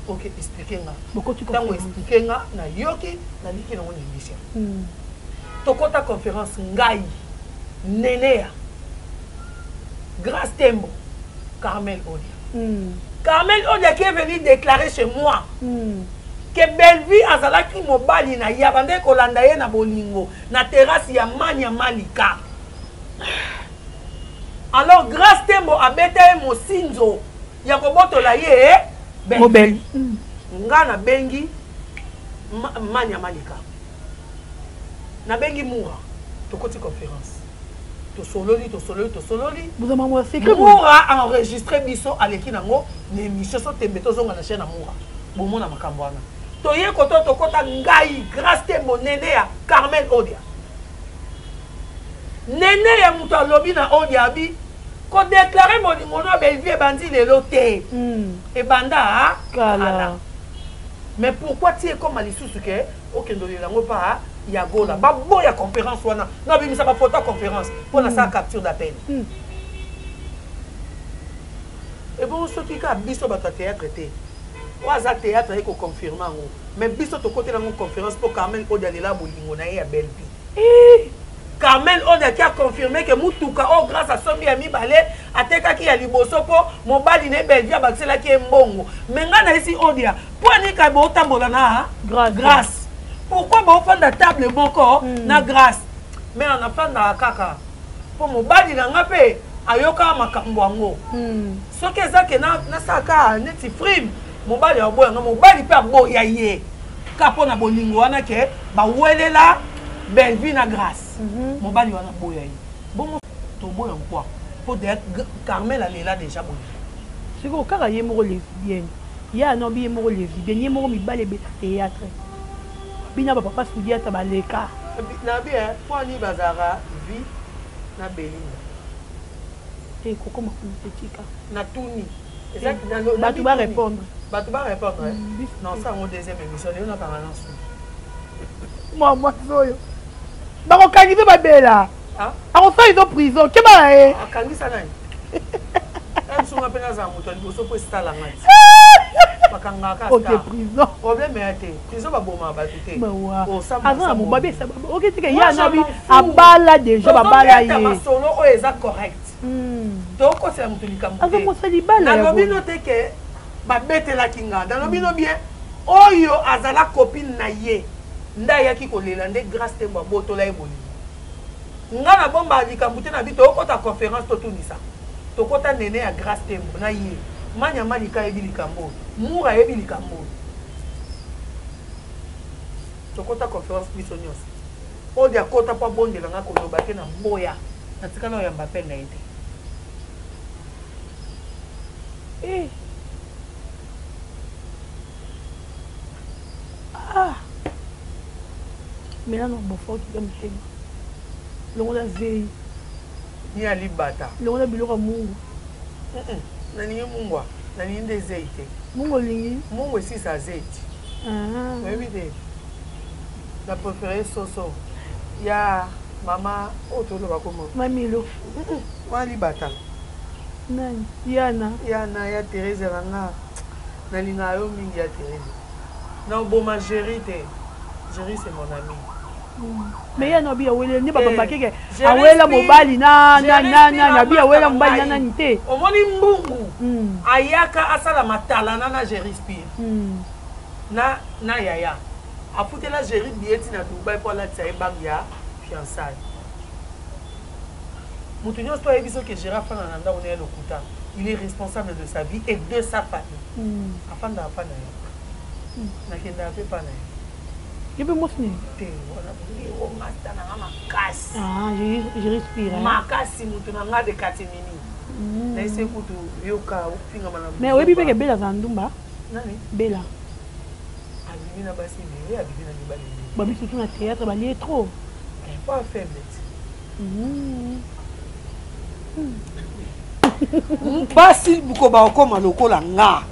Ok, explique nga. Ntango explique nga, nayoki, naliki nango na émission. Tokɔta conférence, ngai, Neneya, Grâce Tembo, Carmel Odia. Carmel Odia qui est venu déclarer chez moi ke Bellevue azalaki mobali na ye, abandaki kolanda ye na bolingo na terrasse ya Mania Malika. Alors Grâce Tembo abeta ye mosinzo ya kobotola ye mobeli. Nga nabengi Mania Malika, nabengi Mura, tokoti conférence, tosololi, tosololi, tosololi. Mura enregistre biso, aleki nango na émission. So tembe, tozonga na chaîne ya Mura, bomona makambo wana. Toye koto, tokɔta ngai, Grâce Tembo, Nene ya Carmel Odia. Nene ya moto alobi na Odia, abi kodéclarer bolingo no Bellevue ebandi lelo te, ebanda kala. Mais pourquoi ti ekóma lisusu ke okende olela yango mpa ya Gola? Baboya conférence wana, nabimisa bafoto ya conférence mpo nasala capture d'appel. Ebongo soki kaka biso bato ya théâtre te, oyo aza théâtre aye koconfirme yango, mais biso tokotela yango conférence mpo Carmel Odi alela bolingo na ye ya belle vie. Eh! Carmel Odi aki aconfirme ke mutuka oyo Grâce asombi ya mibale, atekaki ya liboso mpo mobali na ye Bellevue abakiselaki ye mbongo. Mais ngai nayesi Odia, mpo anika botambola na Grâce. Grâce, pourquoi bofanda table moko na Grâce? Mais nafandaka kaka mpo mobali na nga mpe ayokaka makambo yango. Soki eza ke nasalaka neti frime, mobali aboya nga, mobali mpe aboya ye ka mpo na bolingo wana ke bawelela Bellevue na Grâce. Mobali wana aboya ye, bongo toboya nkwa mpo deya Carmel alela déjà bolingo. Sikoyo kaka ye moko lesbienne, ye anobi ye moko lesbienne, ye moko mibali ebeta théâtre, bina bapapa Sudiata baleka. Nabi mpo ani bazalaka vie na Belinda. Te, kokoma kuna te, tika. Natuni. Bato barépondre. Bato barépondre. Non, ça yango deuxième émission lelo nakanga na suki. Mwa mwasi oyo bakokangisa babela, akosala izo prison, keba na ye. Akangisa nani? Msunga mpe nazala moto ya liboso mpo esalanga ti bakangaka. Oke prison. Problème ya te, prison babomaka bato te. Aza na mobabi, oketika ye anabi abala déjà, babala ye. Masolo oyo eza correct, tokosela moto likambo. Aza mwasi libala. Nalobi no te ke babetelaki nga, nalobi no bien, oyo azala copine na ye nde ayaki kolela nde Grâce Tembo abotola ye bolingo. Nga na bomba likambo te, na bi tokota conférence, totunisa, tokota nene ya Grâce Tembo na ye Manya Malika ayebi likambo oyo, Mour ayebi likambo oyo. Tokota conférence biso nyonso, oyo akota mpo abondela nga koloba te na boya, natikala oyamba appel na ye te. Eh. Ah. Mela na bofa, okita motema, longola zei. Ni ya libata. Longola biloko ya mungu. Nalingi mungwa, nalingi nde zei te. Mungu olingi? Mungu esisa zei ti. Oyebi te, na préféré soso ya mama oyo toloba komo. Mamilo. Wana libata. Nani yana? Yana ya Therese na nga, nalingaka yo mingi ya Therese. Na oboma Géri te, Géri c'est mon ami. Mais ye nobi awele nde babambakeke awela mobali na nani, abi awela mobali na nani te. Omoni mbungu ayaka asala matalana na Géri Spire na yaya, afutela Géri billet na Dubai mpo alatisa ye bague ya fiançaille. Moto nyonso to ayebi soki Géri afanda na ndako na ye, lokuta. Il est responsable de sa vie et de sa famille. Afandaka mpa na ye, nakendaka mpe mpa na ye. Ye mpe mwasi nini? Te, wana bolingo masta na nga makasi. Ah, je respire makasi, moto na nga de katimini nayese kutu yoka ofingama na. Mais oyebi mpe ke Bela azala ndumba? Nani? Bela. Abimi na basi ebele, abimi na mibali ebele. Babi surtout na théâtre balie trop. Pas faible ti. Basi buko bakokoma lokola nga.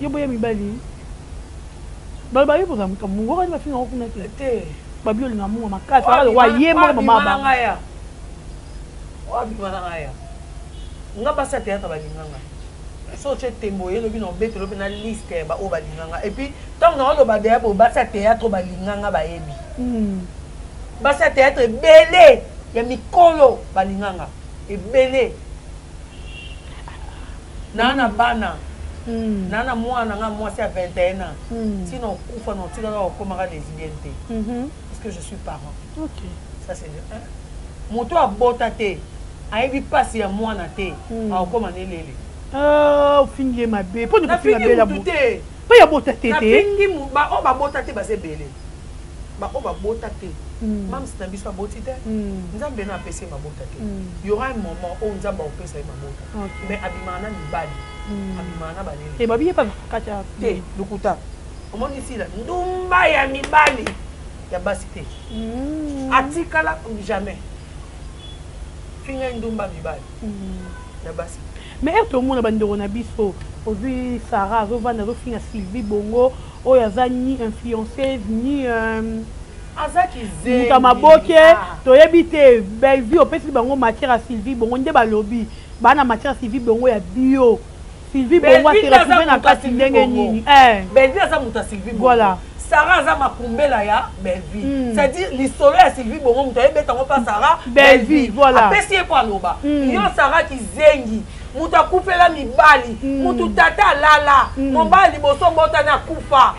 Yo boya mibali, baloba yo kozala moto ya mungu, okani bafinga ngo kuna te. Te. Babi olinga mungu makasi wa ye moko mama ba nga ya abima na nga ya nga. Basi ya théâtre balinga nga. So otie tembo, oyelobi na obetelo mpe na liste ya baoyo balinga nga. Et puis ntango na oloba deya boye, basi ya théâtre oyo balinga nga bayebi. Basi ya théâtre ebele ya mikolo balinga nga ebele. Naa na bana, naa na mwana nga mwasi ya 21 ans. Ntina okufa na otikaka okomaka lesbienne te, parce que je suis parent. Ça c'est de un. Moto abota te ayebi mpasi ya mwana te, akokoma na elele. Ofingi ye mabe mpo kofinga Bela mutu te. Mpo ya bota te te. Nafingi baoyo babota te, baza ebele, baoyo babota te. Mams na biso aboti te, Nzambe na apesi ye mabota te. Y aura un moment oyo Nzambe akopesa ye mabota, mais abimaka na mibali, abimaka na balele. Babi ye kati ya te, lokuta. Omoni sila ndumba ya mibali, ya basi te. Atikala jamais finga ndumba mibali, ya basi. Mais ere tomona bandeko na biso, ozwi Sara azovanda, azofinga Sylvie Bongo oyo aza ni influenceuse ni aza moto ya maboke, toyebi te. Bellevue opesi bango matière ya Sylvie Bongo nde balobi. Ba na matière Sylvie Bongo ya bio. Sylvie Bongo a se retrouver na kati ndenge nini? Eh. Bellevue aza moto ya Sylvie Bongo. Voilà. Sarah aza makumbela ya Bellevue. C'est à dire lisolo ya Sylvie Bongo moto ayebeta yango pa Sarah. Bellevue, voilà. Apesi ye po aloba. Yo Sarah kizengi. Moto akufela mibali, moto tata alala, mobali liboso obotani akufa.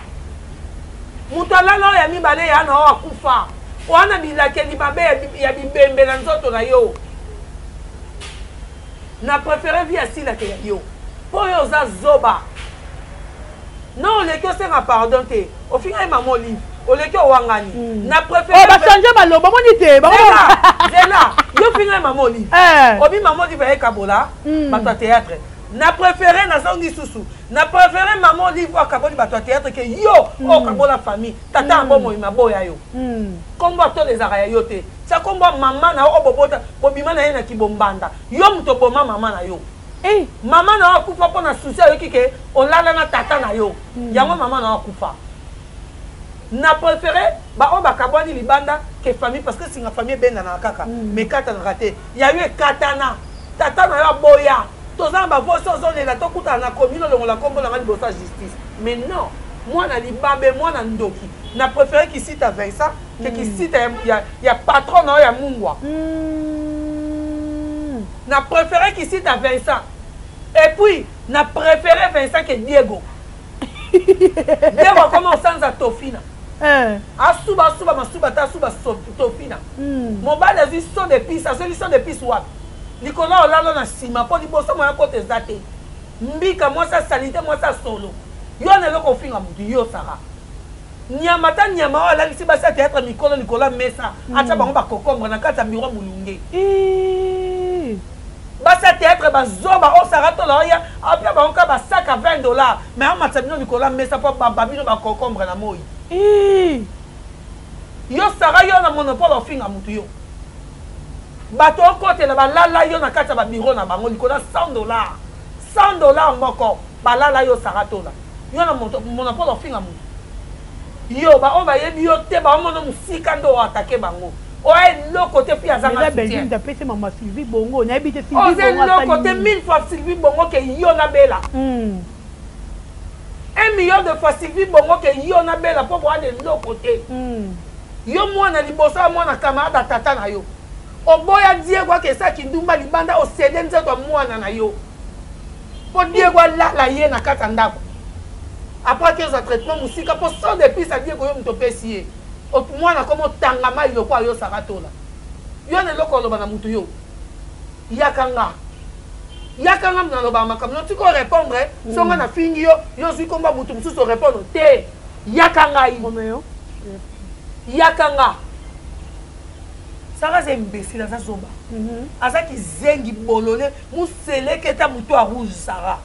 Moto alala oyo ya mibale ya na oyo akufa. Wana bilakeli mabe ya bibembe na nzoto na yo. Na prefere vie ya Sila ke ya yo. Po yo oza zoba. Non oleki osenga pardon te. Ofinga ye maman Olive. Oleki owangani. Na prefere Oh ba changer maloba omoni te. Zela, zela. Yo finga ye maman Olive. Eh. Obi maman Olive aye kabola bato ya théâtre. Na prefere nazongi susu. Na prefere maman Olive akaboli bato ya théâtre ke yo okabola famille. Tata ya bomoi maboya yo. Kombo atola ezalaka ya yo te. Tia kombo ya mama na yo oyo bobota bobima na ye na kibombanda. Yo moto oboma mama na yo. Eh. Mama na yo akufa mpo na souci ayoki ke olala na tata na yo. Yango mama na yo akufa. Na prefere ba oyo bakabwani libanda ke famille parce que singa famille ebendanaka kaka mais ekatanaka te. Ya yo ekatana. Tata na yo aboya. Toza na ba voice ozolela tokutana na commune olongola kombo na nga liboso ya justice. Mais non, mwana libabe, mwana ndoki. Na prefere kisita Vincent ke kisita ya patron na yo ya mungwa. Na prefere kisita Vincent. Et puis na prefere Vincent ke Diego. Diego akoma osanza tofina. Asuba asuba masuba ta asuba tofina. Mobali azwi son d'épice, azwi son d'épice wapi? Likolo olalo na sima po liboso moya kota eza te. Mbika mwasi asalite mwasi asolo. Yo na eloko ofinga mutu yo Sarah. Nyama ta nyama oyo alalisi basi ya théâtre mikolo likolo ya mesa atia bango ba cocombre na kati ya bureau mulunge. Basi ya théâtre bazoba oyo Sarah Tola oya apia bango kaka ba sac à 20 $ mais amatisa bino likolo ya mesa po bamba bino ba cocombre na moi. Yo Sarah yo na monopole ofinga mutu yo. Bato okotela balala yo na kati ya ba bureau na bango likolo ya 100 $. 100 $ moko balala yo Sarah Tola. Yo na monopole ofinga mutu. Yo ba oyo bayebi yo te ba omona musika ndo o attaquer bango. Oya eloko te fi azanga soutien. Belgique ndapesi mama Sylvie Bongo nayebi te Sylvie Bongo eloko te 1000 fois Sylvie Bongo ke yo na Bella. 1 million de fois Sylvie Bongo ke yo na Bella po boa eloko te. Yo mwana liboso ya mwana camarade tata na yo. Oboya Diego akesa kindumba libanda osede nzoto ya mwana na yo. Po Diego alala ye na kati ya ndako. Après akezwa traitement musika po son d'épice ya Diego yo moto opesi ye. Mwana komo tanga mai lokola yo Sarah Tola. Yo na eloko oloba na mutu yo. Yakanga. Yakanga na loba makambo. No tiko répondre, songa na fingi yo, yo zwi komba mutu mususu répondre te. Yakanga yi. Romeo. Yakanga. Sarah aza imbécile, aza zoba. Aza kizengi bolole, museleketa mutu ya rouge Sarah.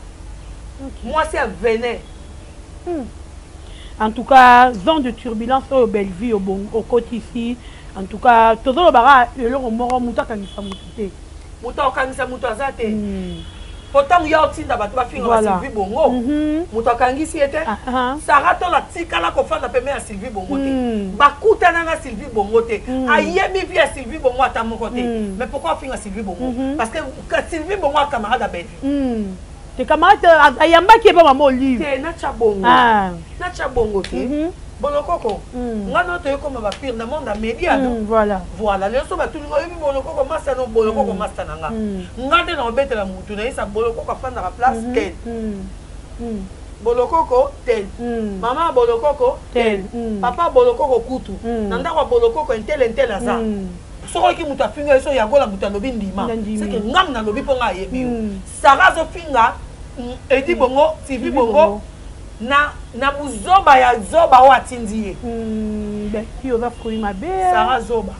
Mwasi ya venin. En tout cas, zone de turbulence oyo Bellevue okoti ici. En tout cas, tozolobaka eloko moko mutu akangisa mutu te. Mutu akangisa mutu aza te. Po ntango ya otinda bato bafinga ba Sylvie Bongo, mutu akangisi ye te. Sarah Tola tikala kofanda pembeni ya Sylvie Bongo te. Bakutana na Sylvie Bongo te. Ayebi vie ya Sylvie Bongo ata moko te. Mais pourquoi afinga Sylvie Bongo? Parce que Sylvie Bongo a camarade ya Bellevue. Te camarade ayambaki ye pa mama Olive. Te natya bongo. Natya bongo te. Bolokoko. Nga no toyekoma ba pire na monde ya média no. Voilà. Voilà, lelo so batuni nga oyebi bolokoko masta no bolokoko masta na nga. Nga nde na obetela mutu na yesa bolokoko afandaka place tel. Bolokoko tel. Mama bolokoko tel. Papa bolokoko kutu. Na ndako ya bolokoko intel intel aza. Soki oyoki mutu afinga yo so yagola mutu alobi ndima. C'est que ngam nalobi mpo nga ayebi yo. Sarah azofinga Edi Bongo, Sylvie Bongo na buzoba ya zoba oyo atindi ye. Bellevue oza fruit mabe. Sarah zoba.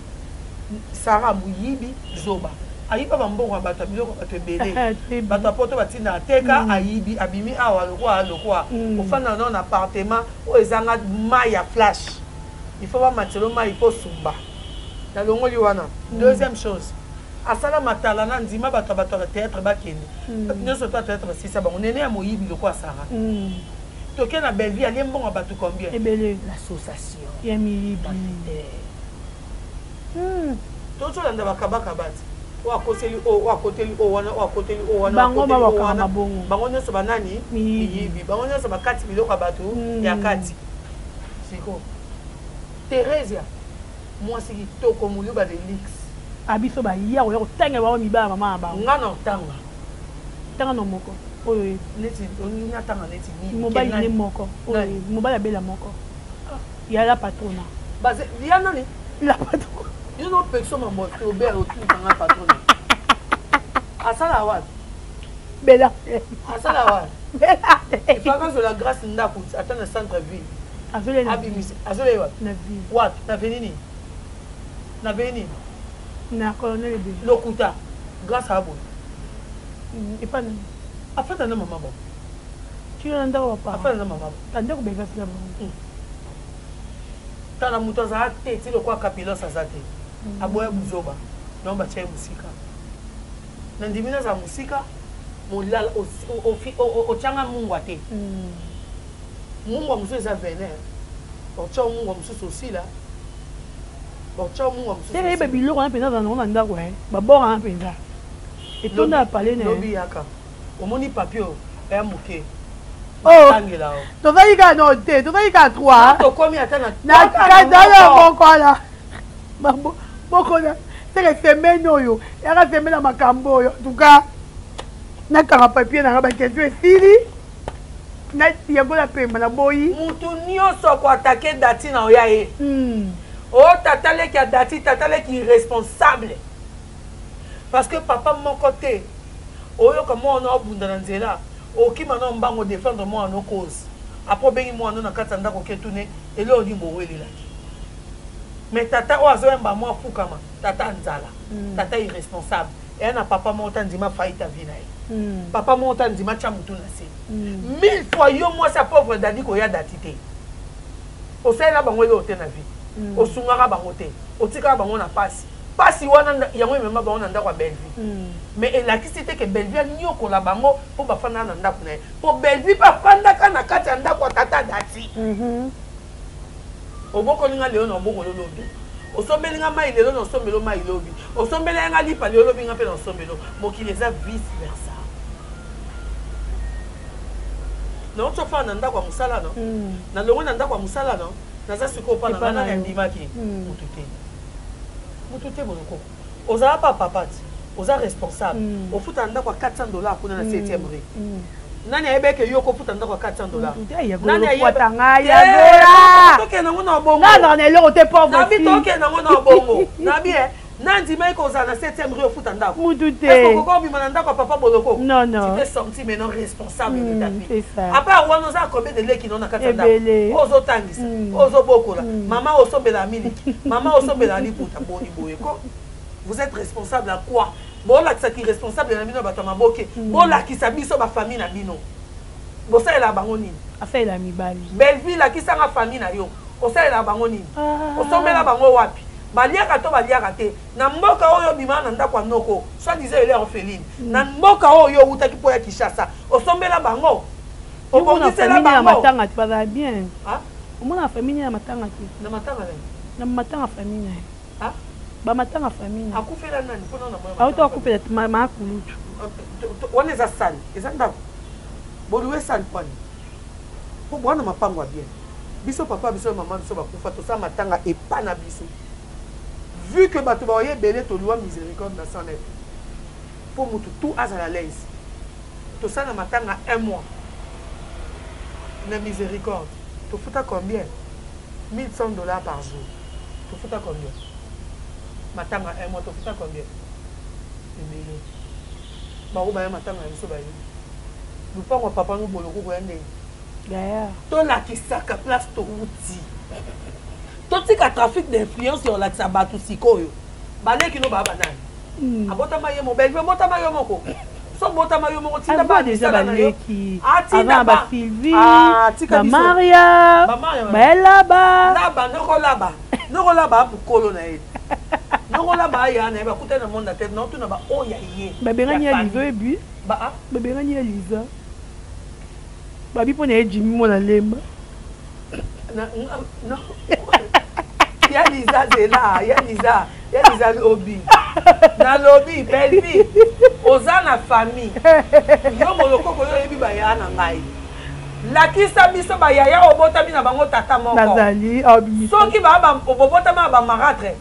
Sarah moyibi zoba. Ayiba bambongo ya bato ya biloko bato ebele. Bato ya poto batinda ateka ayibi abimi awa lokwa lokwa. Ofanda na appartement oyo ezanga mai ya flash. Il faut bamatelo mai po sumba. Nalongoli wana. Deuxième chose. Asala matala na ndima bato bato ya théâtre bakende. Nyonso to théâtre basisa bango nene ya moyibi lokola Sarah. Toke na Bellevue alie mbongo ya bato combien? Ebele. L'association ya miyibi. Tozolanda bakabaka bati. Oyo akoseli oyo, oyo akoteli oyo wana, oyo akoteli oyo wana, Bango akoteli oyo babwakaka wana. mabongo. Bango nyonso banani? Miyibi. Miyibi. Bango nyonso bakati biloko ya bato ya kati. Siko Theresia, mwasi kitoko, moluba de luxe. Ah, biso baya koya kotangela bango mibala ya mama na bango. Nga na otanga. Tanga no moko oyo oyebi. Neti olingi natanga neti nini? Mobali Ke nde nani? moko oyo Nani? oyebi. Mobali abela moko. Ya la patrona. Baze, ya nani? La patrona. Yo no pekso mambo Flaubert otunka nga patrona. Asala wapi? Bela. Asala wapi? Bela. Ifaka zola grâce ndako ata na centre ville. Azole na Abimisi, azole wapi? Na ville. Wapi? Na veni nini? Na veni nini? Na colonel Ebele. Lokuta. Grâce à boye. Epa nani? Afanda na mama bon. Tino na ndako papa. Afanda na mama bon. Tandeko beza sila bango. Tala moto azala te ti lokola kapilos aza te. Aboya buzoba. Donc batia ye mosika. Na ndimi nazala mosika, molala otianga mungwa te. Mungwa mosusu eza venin. Otia mungwa mosusu osila. Otia mungwa mosusu. Tele yeba biloko na mpenza azala nango na ndako eh. Babora na mpenza. Etonda ya palais na. Lobi yaka. Omoni papier oyo ya moke. Oh. Tangela o. Tozali kaka no te, tozali kaka 3. Tokomi ata na Na kadala moko ala. Bambo boko na seke semaine oyo, yaka semaine ya makambo oyo. En tout cas, nakanga papier nanga ba question esili. Na yango na pemba na boyi. Mutu nyonso akoatake dati na oya ye. O tata leki ya dati, tata leki irresponsable. Parce que papa moko te oyoka mwana obunda na nzela, okima na mbango défendre mwana no cause. Après obengi mwana na kati ya ndako ke tune eloko nini bowelelaki. Mais tata oyo azoyamba mwa fukama, tata nzala, tata irresponsable. Eya na papa moko ta ndima faillite ya vie na ye. Papa moko ta ndima tia mutu na se. Mille fois yo mwasi ya pauvre dadi koya dati te. Osalela bango eloko te na vie. Osungaka bango te. Otikaka bango na pasi. Pasi wana yango emema bango na ndako ya Bellevue. Mais elakisi te ke Bellevue anyokola bango mpo bafandaka na ndako na ye. Mpo Bellevue mpe afandaka na kati ya ndako ya tata dati. Obokoli nga lelo na obokoli lobi. Osombeli nga mai lelo na osombeli mai lobi. Osombeli nga lipa lelo lobi nga mpe na osombeli. Mokili eza vice versa. Nauti ofanda na ndako ya mosala no. Nalongwe na ndako ya mosala no. Naza sikoyo mpa na nga nani andimaki mutu te. Mutu te bolokoko. Ozala pa papa ti. Oza responsable. Ofuta ndako ya $400 kuna na 7e rue. Nani ayebeke yo kofuta ndako ya $400? Nani ayebaka ngai ya dola? Tokende nango na bongo. Nani na eloko te pauvre. Nabi tokende nango na bongo. Nabi eh nandimaki kozala na 7e rue ofuta ndako. Mutu te. Est-ce que okoki obima na ndako ya papa boloko? Non, non. Tu t'es senti maintenant responsable de ta vie. C'est ça. Après wana oza combien de leki no na kati ya ndako? Ebele. Ozotangisa, ozobokola. Mama osombela miliki, mama osombela liputa boni boye ko. Vous êtes responsable à quoi? Bolakisaki responsable na bino bato ya maboke. Bolakisa biso ba famille na bino. Bosalela bango nini? Asalela mibali. Bellevue lakisanga famille na yo. Osalela bango nini? Osombela bango wapi? Baliaka to baliaka te. Na mboka oyo bima na ndako ya noko, soit disant ele orpheline. Na mboka oyo outaki po ya Kinshasa, osombela bango. Obongisela bango. Matanga te bazala bien. Ah? Omona famille na matanga te. Na matanga nani? Na matanga famille na ye. Ah? Ba matanga famille na. Akufela nani pona na moyo? Auto akufela ma kulutu. Wana eza salle, eza ndako. Boluwe salle kwani. Po bwana mapango ya bien. Biso papa biso mama biso bakufa tosala matanga epa na biso. Vu que bato baoye ebele toluwa miséricorde na 109. Po mutu tout azala l'aise. Tosala matanga un mois. Na miséricorde. Tofuta combien? $1100 par jour. Tofuta combien? Matanga un mois tofuta combien? Ebele. Bango baya matanga na biso bayebi. Lupango papa no boloko koya ndenge. Gaillard. Tolakisaka place touti. Totika trafic d'influence ya olakisa bato sikoyo. Baleki no baba nani? Abotama ye mo Bellevue botama yo moko. So botama yo moko tinda ba déjà baleki. Atinda ba Sylvie, ba Maria, ba Elaba. Laba noko laba. Noko laba mukolo na ye. Noko laba aya na ye bakuta na monde na tête non tuna ba oya ye. Ba bengani ya Liza ebi. Ba ba bengani ya Liza. Babi pona ye Jimmy mwana lemba. Non. Ya Liza zela, ya Liza. Ya liza lobi nalobi Bellevue oza na famille yo Bolokoko yo oyebi bayaya na ngai lakisa biso bayaya obotami na bango tata moko nazali abimisa soki baa obotama na bamaratre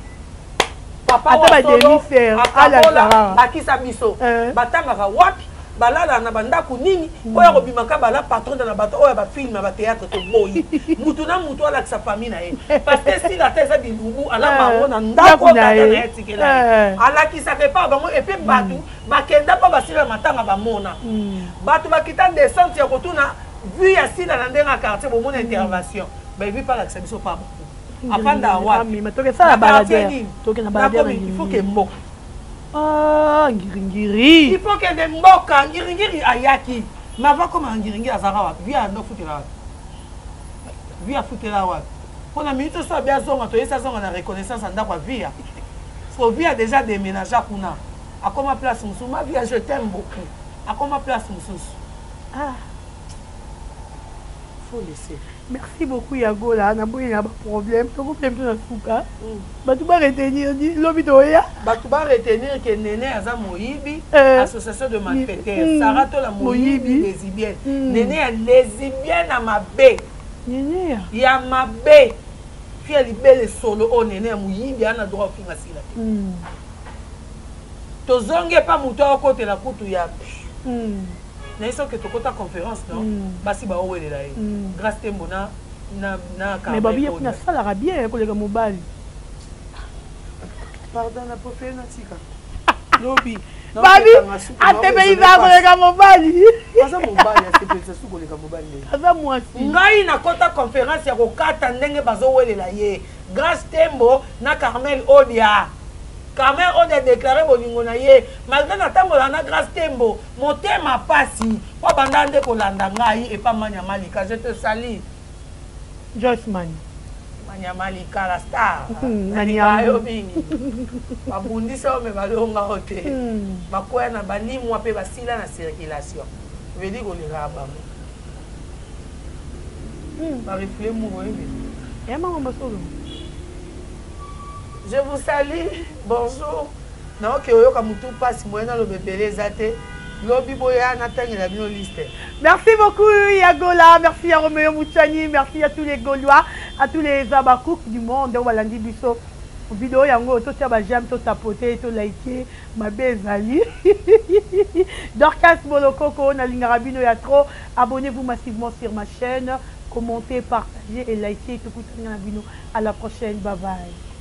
papa Ata ba demi-sœur, ala Sarah. Lakisa biso Eh. batangaka wapi, balala na bandako nini, oyo akobimaka bala patron na bato oyo ya bafilme ya batéâtre. Toboyi mutu na mutu alakisa famille na ye, parce que sila ata eza bilubu alamba yango na ndako Ndako na tata ye. Na ye atikela ye. Alakisaka epa bango epe bato bakenda mpo basila matanga, bamona bato bakita descente ya kotuna vue ya sila na ndenge ya quartier, bomona intervention baevi mpe alakisa biso pa bango afanda wapi. Amema tokesala Na quartier baladere nini? Tokende na baladere. Nakomi, il faut ke mboka. Ah, ngiringiri. Il faut kende mboka. Ngiringiri ayaki, mais avant koma ngiringiri azalaka wapi? Vi ando futela wapi? Vi afutela wapi? Mpona minute so abi azonga, toyesi azonga na reconnaissance ya ndako ya via so via déjà déménagea kuna, akoma place mosusu. Ma via, je t'aime beaucoup. Akoma place mosusu. Ah. Faut laisser. Merci beaucoup Yagola. Naboyi na baproblème, tokopia biso na suka. Bato baretenir di lobi toya. Bato baretenir ke Nene aza moyibi. Association de malfaiteurs. Sara Tola moyibi. Moyibi. Lesbienne. Nene ya lesbienne ya mabe. Nene ya mabe, fi ya libele solo oyo. Nene ya moyibi, aa na droit ofinga sila te. Tozongi epa moto akotela kutu ya naye soki tokota conférence no. Basi baowelela ye. Grâce Tembo na Mais babi ye kuna asalaka bien koleka mobali. Pardon, na préféré natika lobi. Babi asepelisa koleka mobali. Aza mobali, asepelisa su koleka mobali ndenge Aza mwasi. Ngai nakɔta conférence ya kokata ndenge bazowelela ye Grâce Tembo na Carmel Odia. Carmel Odia déclaré bolingo na ye malgré natambola na Grâce Tembo. Motema pasi mpo banda nde kolanda ngai epa Manya Malika. Je te sali. Joyce Mani. Manya Malika la star. Nani Nalinga yo mingi. Babundisa yo me balonga yo te. Bakwea na balimwa mpe basila na circulation vedi kolingaka bango. Barefule moko oyebi. Ya mama masolo. Je vous salue, bonjour. Naoki oyoka motu mpasi moye naloba ebele eza te. Lobi boya natangela bino liste. Merci beaucoup Yagola, merci à Roméo Mouchani, merci à tous les Gaulois, à tous les Abakouk du monde. Balandi biso vidéo yango, totia ba j'aime, to tapoter, to liker, mabe ezali. Dorcas Bolokoko, nalingaka bino ya trop. Abonnez-vous massivement sur ma chaîne, commentez, partagez et likez. Tokutana na bino à la prochaine. Bye bye.